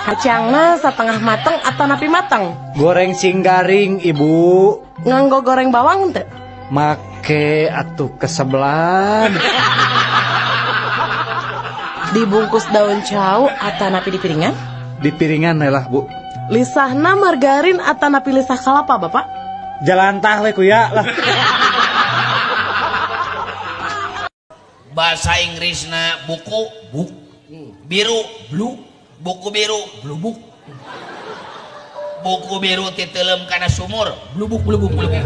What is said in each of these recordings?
Kacangna setengah mateng atanapi mateng? Goreng sing garing, Ibu. Nganggo goreng bawang teu? Make atuh, kesebelan. Dibungkus daun cau atanapi di piringan? Di piringan lah, Bu. Lisahna margarin atanapi lisah kalapa, Bapak? Jalantah we kuya lah. Bahasa Inggrisna buku, book. Biru, blue. Buku biru, blue book. Buku biru titeuleum kana sumur, blubuk blubuk blubuk,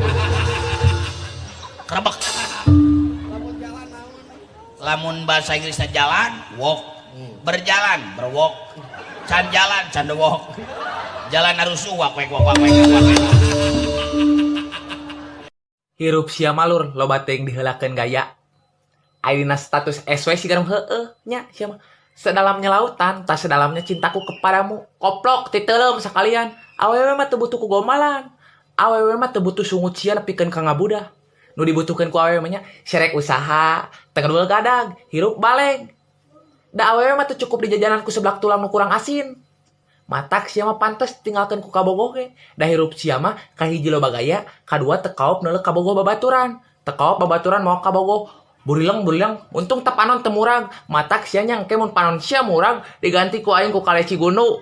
kerebek. Lamun bahasa Inggrisna jalan, walk. Berjalan, berwalk. Can jalan, can walk. Jalan arusuh, wak wek wak wak wek wak wek. Hirup sia mah, Lur, loba teuing diheulakeun gaya. Ayeuna status SW siga nu heueuh nya sia mah. Sedalamnya lautan, tak sedalamnya cintaku kepadamu. Koplok, titeuleum sakalian. Awewe mah teu butuh ku gombalan. Awewe mah teu butuh sungut sia nepikeun ka ngabudah. Nu dibutuhkeun ku awewe mah nya serek usaha, teu ngedul gadag, hirup baleg. Da awewe mah teu cukup di jajanan ku seblak tulang nu kurang asin. Matak sia mah pantes tinggalkeun ku kabogoh ge. Da hirup sia mah kahiji loba gaya, kadua teu kaop neuleuh kabogoh babaturan. Teu kaop babaturan mawa kabogoh. Burileng burileng, untung teu panon teu murag. Matak sia nya engke mun panon sia murag diganti ku aing ku kaleci gundu.